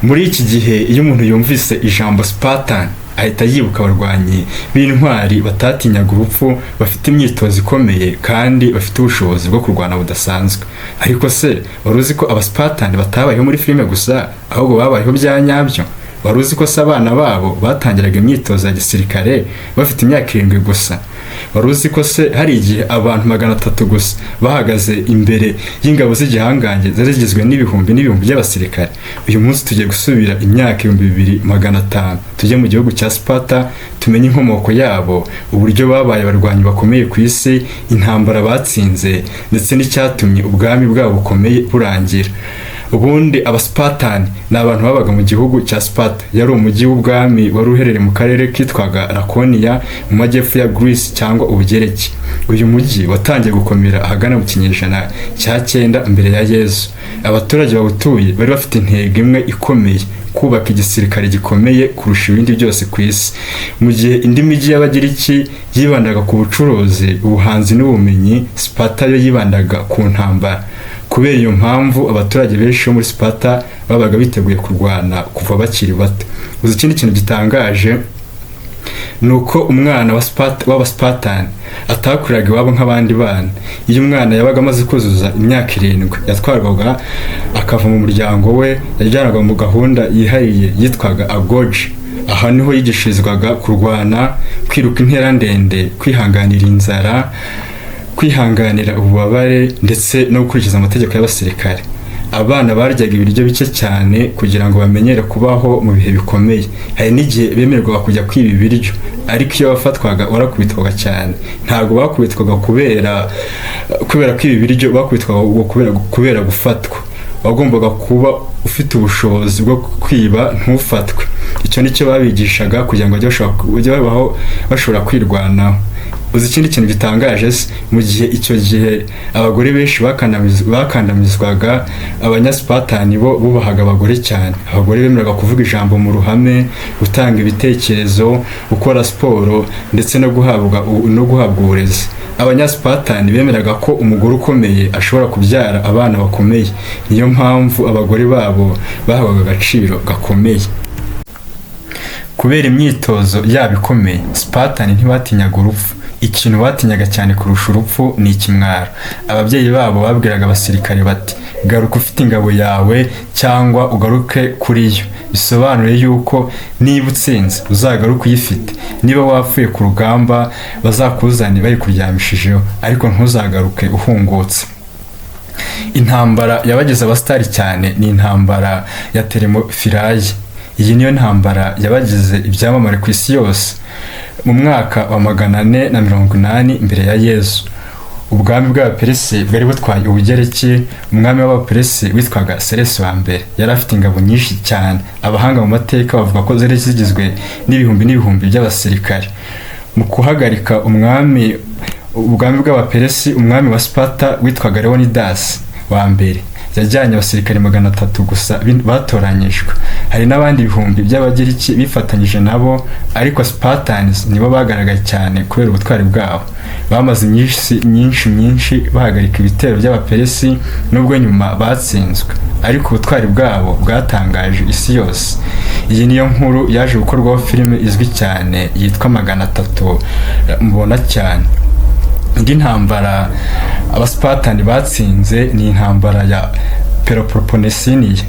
Muri iki gihe, iyo umuntu yumvise ijambo Spartan, ahita yibuka abarwanyi b'intwari batatinyaga urupfu, bafite imyitozo ikomeye kandi bafite ubushobozi bwo kurwana budasanzwe. Ariko se wari uzi ko Abaspartan batabayeho muri filime gusa, ahubwo babayeho bya nyabyo? Wari uzi ko se abana babo batangiraga imyitozo ya gisirikare bafite imyaka 7 gusa? Wari uzi ko se hari igihe abantu 300 gusa bahagaze imbere y'ingabo z'igihangange zari zigizwe n'ibihumbi n'ibihumbi by'abasirikare? Uyu munsi tugiye gusubira imyaka 2500, tujye mu gihugu cya Sparta, tumenye inkomoko yabo, uburyo babaye abarwanyi bakomeye ku isi, intambara batsinze, ndetse n'icyatumye ubwami bwabo bukomeye burangira. Ubundi Abaspartan ni abantu babaga mu gihugu cya Sparta. Yari umujyi w'ubwami wari uherereye mu karere kitwaga Lakonia, mu majyepfo ya Greece cyangwa Ubugereki. Uyu mujyi watangiye gukomera ahagana mu kinyejana cya 9 mbere ya Yezu. Abaturage bawutuye bari bafite intego imwe ikomeye: kubaka igisirikare gikomeye kurusha ibindi byose ku isi. Mu gihe indi mijyi y'Abagiriki yibandaga ku bucuruzi, ubuhanzi n'ubumenyi, Sparta yo yibandaga ku ntambara. Kubera iyo mpamvu, abaturage benshi bo muri Sparta babaga biteguye kurwana kuva bakiri bato. Uzi ikindi kintu gitangaje? Ni uko umwana w'Abaspartan atakuriraga iwabo nk'abandi bana. Iyo umwana yabaga amaze kuzuza imyaka 7, yatwarwaga akava mu muryango we. Yajyanwaga mu gahunda yihariye yitwaga agoge. Aha niho yigishirizwaga kurwana, kwiruka intera ndende, kwihanganira inzara, kwihanganira ububabare, ndetse no gukurikiza amategeko y'abasirikare. Abana baryaga ibiryo bike cyane kugira ngo bamenyere kubaho mu bihe bikomeye. Hari n'igihe bemererwaga kujya kwiba ibiryo, ariko iyo wafatwaga warakubitwaga cyane. Ntabwo bakubitwaga kubera kwiba ibiryo, bakubitwaga kubera gufatwa. Wagombaga kuba ufite ubushobozi bwo kwiba ntufatwe. Icyo nicyo babigishaga kugira ngo bajye babaho bashobora kwirwanaho. Uzi ikindi kintu gitangaje se? Mu gihe icyo gihe abagore benshi bakandamizwaga, Abanyasipatani bo bubahaga abagore cyane. Abagore bemeraga kuvuga ijambo mu ruhame, gutanga ibitekerezo, gukora siporo, ndetse no guhabwa uburezi. Abanyasipatani bemeraga ko umugore ukomeye ashobora kubyara abana bakomeye. Niyo mpamvu abagore babo bahabwaga agaciro gakomeye. Kubera imyitozo yabo ikomeye, Spartan ntibatinyaga urupfu. Ikintu batinyaga cyane kurusha urupfu ni ikimwaro. Ababyeyi babo babwiraga abasirikare bati: "Garuka ufite ingabo yawe cyangwa ugaruke kuri yo." Bisobanuye yuko niba utsinze, uzagaruke uyifite. Niba wapfuye ku rugamba, bazakuzane bayikuryamishijeho, ariko ntuzagaruke uhungutse. Intambara yabagize abasitari cyane ni intambara ya Teremofirayi. Iyi niyo ntambara yabagize ibyamamare ku isi yose. Mu mwaka wa 480 mbere ya Yezu, ubwami bw'Abaperesi bwari butwaye Ubugereki. Umwami w'Abaperesi witwaga Seresi wa Mbere yari afite ingabo nyinshi cyane. Abahanga mu mateka bavuga ko zari zigizwe n'ibihumbi n'ibihumbi by'abasirikare. Mu guhagarika ubwami bw'Abaperesi, umwami wa Sparta witwaga Leonidas wa Mbere yajyanye abasirikare 300 gusa batoranyijwe. Hari n'abandi ibihumbi by'Abagiriki bifatanyije nabo, ariko Spartans nibo bagaragaye cyane kubera ubutwari bwabo. Bamaze iminsi myinshi myinshi bahagarika ibitero by'Abaperesi. Nubwo nyuma batsinzwe, ariko ubutwari bwabo bwatangaje isi yose. Iyi niyo nkuru yaje gukorwaho filime izwi cyane yitwa 300 mubona cyane. Indi ntambara Abasipatani batsinze ni intambara ya Peloponnesiniya.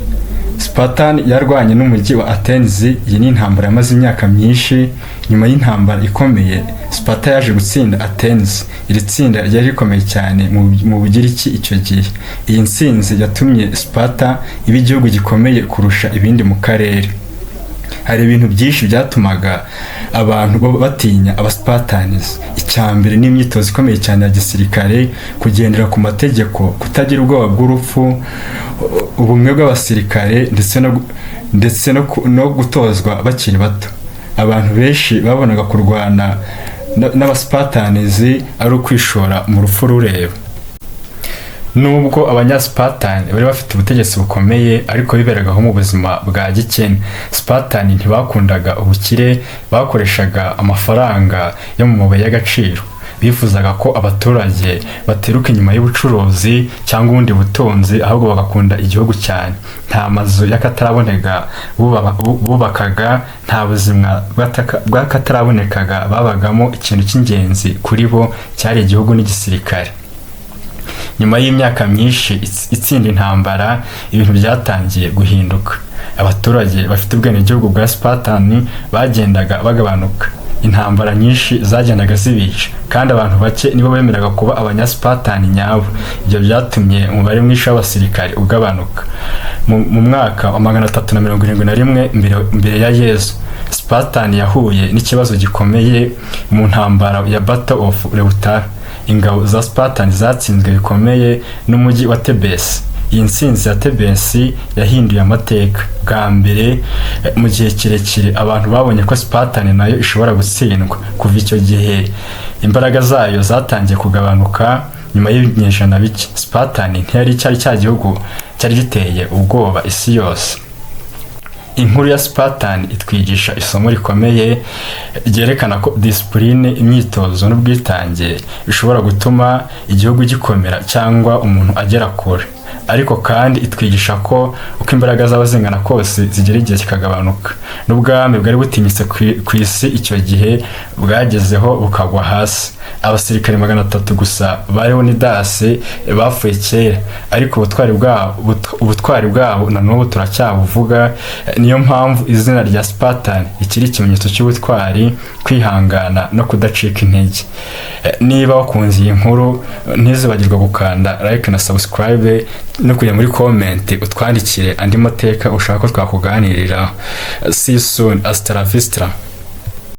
Spartan yarwanye n'umujyi wa Athens. Iyi ni intambara yamaze imyaka myinshi. Nyuma y'intambara ikomeye, Sparta yaje gutsinda Athens. Iri tsinda ryari rikomeye cyane mu Bugiriki icyo gihe. Iyi ntsinzi yatumye Sparta iba igihugu gikomeye kurusha ibindi mu karere. Hari ibintu byinshi byatumaga abantu batinya Abaspartans. Icya mbere ni imyitozo ikomeye cyane ya gisirikare, kugendera ku mategeko, kutagira ubwoba bw'urupfu, ubumwe bw'abasirikare, ndetse no gutozwa bakiri bato. Abantu benshi babonaga kurwana n'Abaspartans ari ukwishora mu rupfu rureba. Nubwo Abanyaspartan bari bafite ubutegetsi bukomeye, ariko biberagaho mu buzima bwa gikene. Spartan ntibakundaga ubukire. Bakoreshaga amafaranga yo mu mabuye y'agaciro. Bifuzaga ko abaturage batiruka inyuma y'ubucuruzi cyangwa ubundi butunzi, ahubwo bagakunda igihugu cyane. Nta mazu y'akataraboneka bubakaga, nta buzima bw'akatarabonekaga babagamo. Ikintu cy'ingenzi kuri bo cyari igihugu n'igisirikare. Nyuma y'imyaka myinshi itsinda intambara, ibintu byatangiye guhinduka. Abaturage bafite ubwenegihugu bwa Spartan bagendaga bagabanuka. Intambara nyinshi zagendaga zibica, kandi abantu bake nibo bemeraga kuba Abanyaspartan nyabo. Ibyo byatumye umubare mwinshi w'abasirikare ugabanuka. Mu mwaka wa 371 mbere ya Yesu, Spartan yahuye n'ikibazo gikomeye mu ntambara ya Battle of Leuctra. Ingabo za Spartan zatsinzwe bikomeye n'umujyi wa Thebes. Iyi ntsinzi ya Thebes yahinduye amateka. Bwa mbere mu gihe kirekire, abantu babonye ko Spartan nayo ishobora gutsindwa. Kuva icyo gihe, imbaraga zayo zatangiye kugabanuka. Nyuma y'ibinyejana bike, Spartan ntiyari cyari cya gihugu cyari giteye ubwoba isi yose. Inkuru ya Spartan itwigisha isomo rikomeye ryerekana ko disipurine, imyitozo n'ubwitange bishobora gutuma igihugu gikomera cyangwa umuntu agera kure. Ariko kandi itwigisha ko uko imbaraga zaba zingana kose, zigera igihe kikagabanuka. N'ubwami bwari butinyitse ku isi icyo gihe bwagezeho bukagwa hasi. Abasirikare 300 gusa ba Leonidas bapfuye kera, ariko ubutwari bwabo na n'ubu turacyabuvuga. Niyo mpamvu izina rya Spartan rikiri ikimenyetso cy'ubutwari, kwihangana no kudacika intege. Niba wakunze iyi nkuru, ntizibagirwe gukanda like na subscribe, no kujya muri comment utwandikire andi mateka ushaka ko twakuganirira. See you soon, hasta la vista.